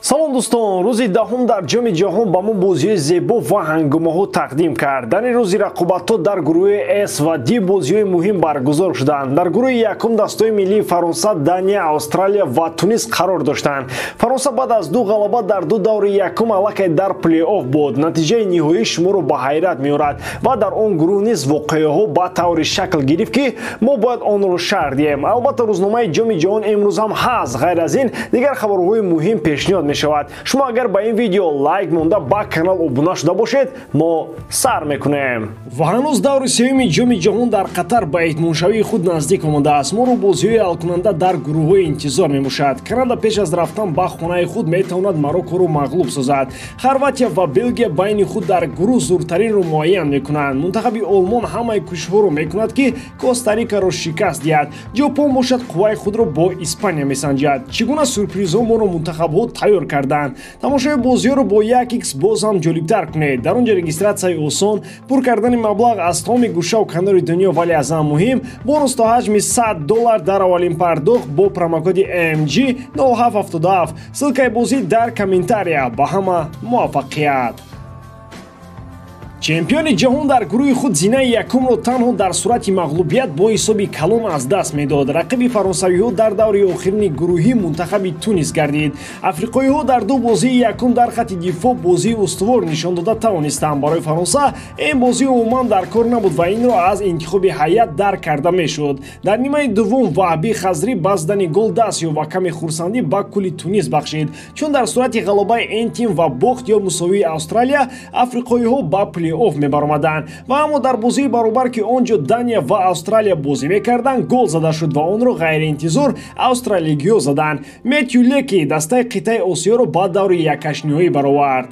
Салом дӯстон, рӯзи даҳум дар Ҷоми ҷаҳон ба мо бозиҳои зебо ва ҳангомаҳо тақдим кард. Дар ин рӯзи рақобатҳо дар гурӯҳи С ва Д бозиҳои муҳим баргузор шуданд. Дар гурӯҳи якум дастаҳои миллии Фаронса, Дания, Австралия ва Тунис қарор доштанд. Фаронса баъд аз ду ғалаба дар ду даври якум аллакай дар плей-офф буд. Натиҷаи ниҳоӣ шуморо ба ҳайрат меорад ва дар он гурӯҳ низ воқеаҳо ба таври шакл гирифт, ки мо бояд онро шарҳ диҳем. Албатта, рӯзномаи Ҷоми ҷаҳон имрӯз ҳам ҳаст. Ғайр аз ин, дигар хабарҳои муҳим пешниҳод мешавад. Шумо агар ба ин видео лайк монда, ба канал обуна шуда бошед, мо сар мекунем. Ва ҳанӯз даври сеюми Ҷоми ҷаҳон дар Қатар ба итмомшавии худ наздик омадааст. Моро бозиҳои ҳалкунанда дар гурӯҳҳои интизор мебошад. Канада пеш аз рафтан ба хонаи худ метавонад Мароккоро мағлуб созад. Хорватия ва Белгия байни худ дар гурӯҳ зуртаринро муайян мекунанд. Мунтахаби Олмон ҳамаи кӯшишҳоро мекунад, ки Коста-Рикаро шикаст диҳад. Ҷопон бошад, қувваи худро бо Испания месанҷад. Чӣ гуна сюрпризҳо моро мунтахабҳо тайёр карданд? Тамошои бозиҳоро бо 1x боз ҳам ҷолибтар кунед. Дар он ҷо регистратсияи осон, пур кардани маблағ аз тамоми гӯшаву канори дунё, вале аз ҳам муҳим, бонус то ҳаҷми $100 дар аввалин пардохт бо промокоди MG 0777. Ссылкаи бозӣ дар комментария. Ба ҳама муваффақият! Чемпиони ҷаҳон дар гурӯҳи худ зинаи якумро танҳо дар сурати мағлубият бо ҳисоби калон аз даст медод. Рақиби фаронсавиҳо дар даври охирини гурӯҳӣ мунтахаби Тунис гардид. Африқоиҳо дар ду бозии якум дар хатти дифоъ бозии устувор нишон дода тавонистанд. Барои Фаронса ин бозӣ умуман дар кор набуд ва инро аз интихоби ҳайат дарк карда мешуд. Дар нимаи дуввум Ваҳби Хазрӣ ба задани гол даст ёфт ва каме хурсандӣ ба кулли Тунис бахшид, чун дар сурати ғалабаи ин тим ва бохт ё мусовии Австралия африқоиҳо ба плей-офф мебаромаданд. Ва аммо дар бозии баробар, ки он ҷо Дания ва Австралия бозӣ мекарданд, гол зада шуд ва онро ғайриинтизор австралигиҳо заданд. Метью Леки дастаи қитъаи Осиёро ба даври якҳаштниҳоӣ баровард.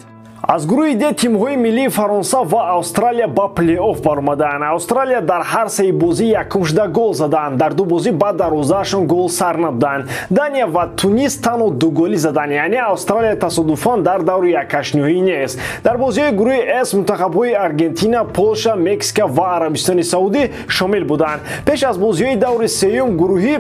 Аз гурӯҳи Д тимҳои миллии Фаронса ва Австралия ба плей-офф баромаданд. Австралия дар ҳар сеи бозӣ якум шуда гол заданд. Дар ду бозӣ ба дарвозаашон гол сар надоданд. Дания ва Тунис танҳо дуголӣ заданд, яъне Австралия тасодуфан дар даври якҳаштниҳоӣ нест. Дар бозиҳои гурӯҳи С мунтахабҳои Аргентина, Полша, Мексика ва Арабистони Саудӣ шомил буданд. Пеш аз бозиҳои даври сеюм гурӯҳӣ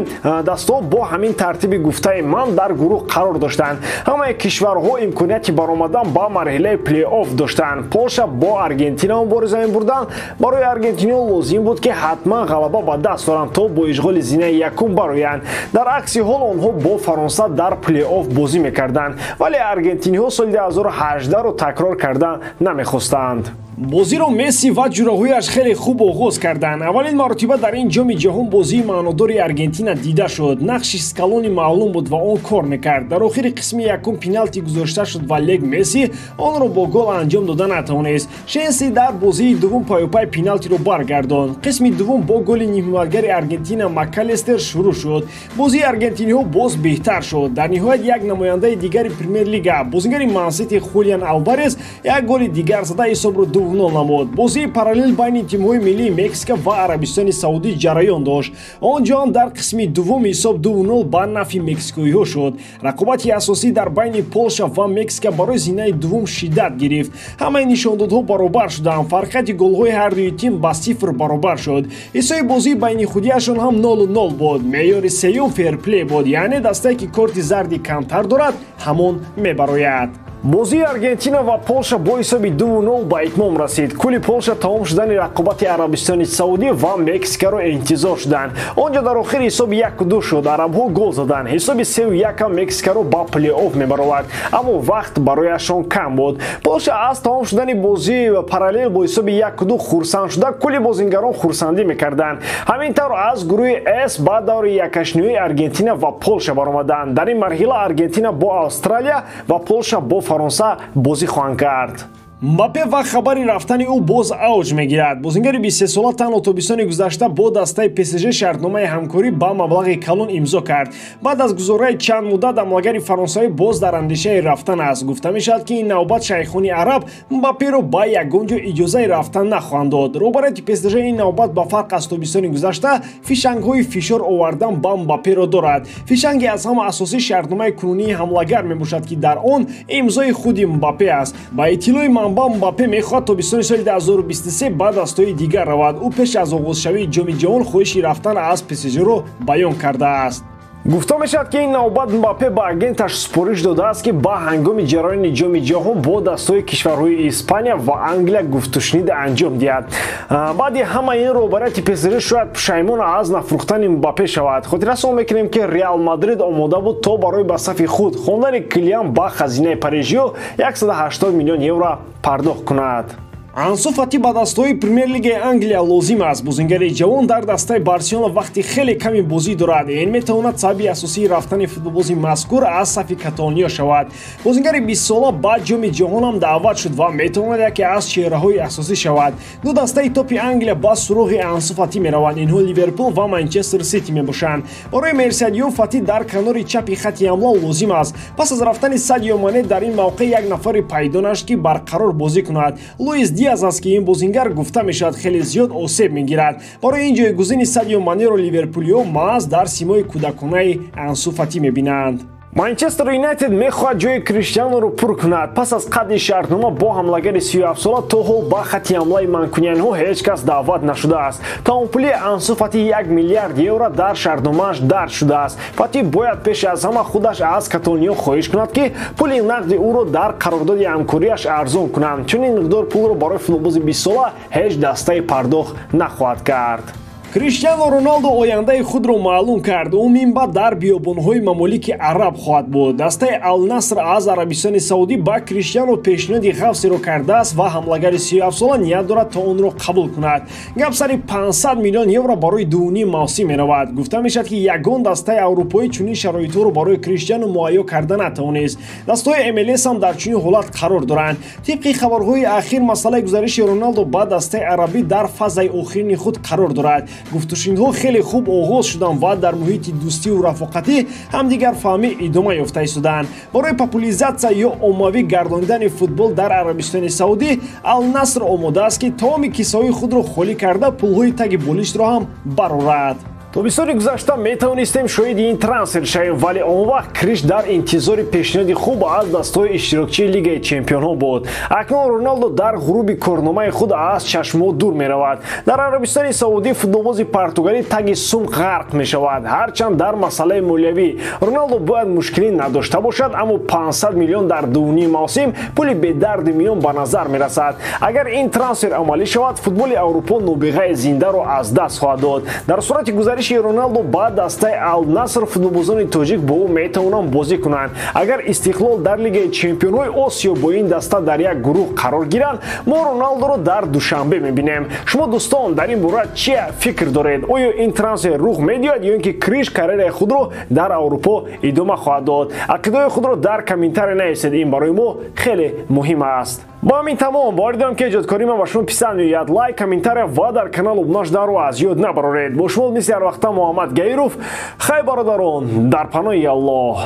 дастаҳо бо ҳамин тартиби гуфтаи ман дар гурӯҳ қарор доштанд. Ҳамаи кишварҳо имконияти баромадан ба марҳилаи плей-офф доштанд. Полша бо Аргентина мубориза мебурданд. Барои аргентиниҳо лозим буд, ки ҳатман ғалаба ба даст доранд, то бо ишғоли зинаи якум бароянд. Дар акси ҳол онҳо бо Фаронса дар плей-офф бозӣ мекарданд, вале аргентиниҳо соли 2018-ро такрор карда намехостанд. Бозиро Месси ва ҷураҳояш хеле хуб оғоз карданд. Аввалин маротиба дар ин Ҷоми ҷаҳон бозии маънодори Аргентина дида шуд. Нақши Скалони маълум буд ва он кор мекард. Дар охири қисми якум пеналти гузошта шуд ва лек Месси онро бо гол анҷом дода натавонист. Шенси дар бозии дуввум паёпай пеналтиро баргардонд. Қисми дуввум бо голи нимҳимоятгари Аргентина Макалестер шурӯъ шуд. Бозии аргентиниҳо боз беҳтар шуд. Дар ниҳоят як намояндаи дигари Премер-лига, бозигари Мансити Хулиан Алварес, як голи дигар зада, ҳисобро 2-0 намуд. Бозии параллел байни тимҳои миллии Мексика ва Арабистони Саудӣ ҷараён дошт. Он ҷо ҳам дар қисми дуввум ҳисоб 2-0 ба нафъи мексикоиҳо шуд. Рақобати асосӣ дар байни Полша ва Мексика барои зинаи дуввум шиддат гирифт. Ҳамаи нишондодҳо баробар шуданд. Фарқияти голҳои ҳардуи тим ба сифр баробар шуд. Ҳиссои бозии байни худиашон ҳам 0-0 буд. Меъёри сеюм ферплей буд, яъне дастае, ки корти зарди камтар дорад, ҳамон мебарояд. Бозии Аргентина ва Полша бо ҳисоби 2-0 ба итмом расид. Кулли Полша тамом шудани рақобати Арабистони Саудӣ ва Мексикаро интизор шуданд. Он ҷо дар охир ҳисоби 1-2 шуд. Арабҳо гол заданд. Ҳисоби 3-1 ҳам Мексикаро ба плей-офф мебаровард, аммо вақт барояшон кам буд. Полша аз тамом шудани бозии параллел бо ҳисоби 1-2 хурсанд шуда, кулли бозингарон хурсандӣ мекарданд. Ҳамин тавр аз гурӯҳи С ба даври якҳаштниҳои Аргентина ва Полша баромаданд. Дар ин марҳила Аргентина бо Австралия ва Полша бо Фаронса бозӣ хоҳанд кард. Мбаппе ва хабари рафтани ӯ боз авҷ мегирад. Бозингари 23сола танҳо тобистони гузашта бо дастаи ПСЖ шартномаи ҳамкорӣ ба маблағи калон имзо кард. Баъд аз гузораи чанд муддат амалгари фаронсавӣ боз дар андешаи рафтан аст. Гуфта мешавад, ки ин навбат шайхони араб Мбапперо ба ягон ҷо иҷозаи рафтан нахоҳанд дод. Роҳбарияти ПСЖ ин навбат ба фарқ аз тобистони гузашта фишангҳои фишор овардан ба Мбапперо дорад. Фишанги аз ҳама асосӣ шартномаи кунунии ҳамлагар мебошад, ки дар он имзои худи Мбаппе аст. Ба иттилои манба, Мбаппе мехоҳад тобистони соли 2023 ба дастҳои дигар равад. Ӯ пеш аз оғозшавии Ҷоми ҷаҳон хоҳиши рафтан аз ПСЖ-ро баён кардааст. Гуфта мешавад, ки ин навбат Мбаппе ба агенташ супориш додааст, ки ба ҳангоми ҷараёни Ҷоми Ҷаҳон бо дастҳои кишварҳои Испания ва Англия гуфтушунид анҷом диҳад. Баъди ҳама ин роҳбарияти ПСЖ шояд пушаймон аз нафурӯхтани Мбаппе шавад. Хотиррасон мекунем, ки Реал Мадрид омода буд то барои ба сафи худ хондани Килиан ба хазинаи парижиё 180 миллион евро пардохт кунад. Ансу Фати ба дастҳои Премер-лигаи Англия лозим аст. Бозингари ҷавон дар дастаи Барселона вақти хеле ками бозӣ дорад. Ин метавонад сабаби асосии рафтани футболбози мазкур аз сафи каталониё шавад. Бозингари 20-сола ба Ҷоми Ҷаҳон ҳам даъват шуд ва метавонад яке аз чеҳраҳои асосӣ шавад. Ду дастаи топи Англия ба суроғи Ансу Фати мераванд. Инҳо Ливерпул ва Манчестер Сити мебошанд. Барои мерсиадиё Фати дар канори чапи хати ҳамла лозим аст. Пас аз рафтани Садио Мане дар ин мавқеъ як нафаре пайдо нашуд, ки барқарор бозӣ кунад. Луис Диаз аст, ки ин бозингар гуфта мешавад хеле зиёд осеб мегирад. Барои ин ҷойгузини Садио Манеро ливерпулиҳо маҳз дар симои кӯдаконаи Ансу Фати мебинанд. Манчестер Юнайтед мехоҳад ҷои Криштиануро пур кунад. Пас аз қатъи шартнома бо ҳамлагари 37-сола то ҳол ба хати ҳамлаи манкуниянҳо ҳеҷ кас даъват нашудааст. Тамомпули Ансу Фати 1 миллиард евро дар шартномааш дарҷ шудааст. Фати бояд пеш аз ҳама худаш аз каталониё хоҳиш кунад, ки пули нақди ӯро дар қарордоди ҳамкориаш арзон кунанд. Чунин миқдор пулро барои футболбози 20-сола ҳеҷ дастае пардохт нахоҳад кард. Криштиану Роналдо ояндаи худро маълум кард. Ӯ минбаъд дар биёбонҳои Мамолики Араб хоҳад буд. Дастаи Алнаср аз Арабистони Саудӣ ба Криштиану пешниҳоди ғафсеро кардааст ва ҳамлагари 37-сола ният дорад то онро қабул кунад. Гап сари 500 миллион евро барои 2,5 мавсим меравад. Гуфта мешавад, ки ягон дастаи аврупоӣ чунин шароитҳоро барои Криштиану муҳайё карда натавонист. Дастаҳои МЛС ҳам дар чунин ҳолат қарор доранд. Тибқи хабарҳои ахир, масъалаи гузариши Роналдо ба дастаи арабӣ дар фазаи охирини худ қарор дорад. Гуфтушунидҳо хеле хуб оғоз шуданд ва дар муҳити дӯстиву рафоқатӣ ҳамдигарфаҳмӣ идома ёфта истоданд. Барои популяризатсия ё оммавӣ гардонидани футбол дар Арабистони Саудӣ Алнаср омода аст, ки тамоми киссаҳои худро холӣ карда, пулҳои таги болиштро ҳам барорад. Тобистони гузашта метавонистем шоҳиди ин трансфер шавем, вале он вақт Криш дар интизори пешниҳоди хуб аз дастҳои иштирокчии Лигаи Чемпионҳо буд. Акнун Роналдо дар ғуруби корномаи худ аз чашмҳо дур меравад. Дар Арабистони Саудӣ футболбози португалӣ таги сум ғарқ мешавад. Ҳарчанд дар масъалаи молиявӣ Роналдо бояд мушкилӣ надошта бошад, аммо 500 миллион дар 2,5 мавсим пули бедарди миён ба назар мерасад. Агар ин трансфер амалӣ шавад, футболи Аврупо нобиғаи зиндаро аз даст хоҳад дод. Дар сурати гузариши Роналдо ба дастаи Ал-Наср футболбозони тоҷик бо ӯ метавонанд бозӣ кунанд. Агар Истиқлол дар Лигаи Чемпионҳои Осиё бо ин даста дар як гурӯҳ қарор гиранд, мо Роналдоро дар Душанбе мебинем. Шумо, дӯстон, дар ин бора чӣ фикр доред? Оё ин трансфер рух медиҳад ё ин ки Криш карьераи худро дар Аврупо идома хоҳад дод? Ақидаҳои худро дар комментария нависед, ин барои мо хеле муҳим аст. Бо ҳамин тамом. Боварӣ дорам, ки эҷодкории ман ба шумо писанд меояд. Лайк, комментария ва дар канал обуна шуданро аз ёд набароред. Бо шумо мисли ҳар вақта Муҳаммад Гаиров. Хай, бародарон, дар паноҳи Аллоҳ.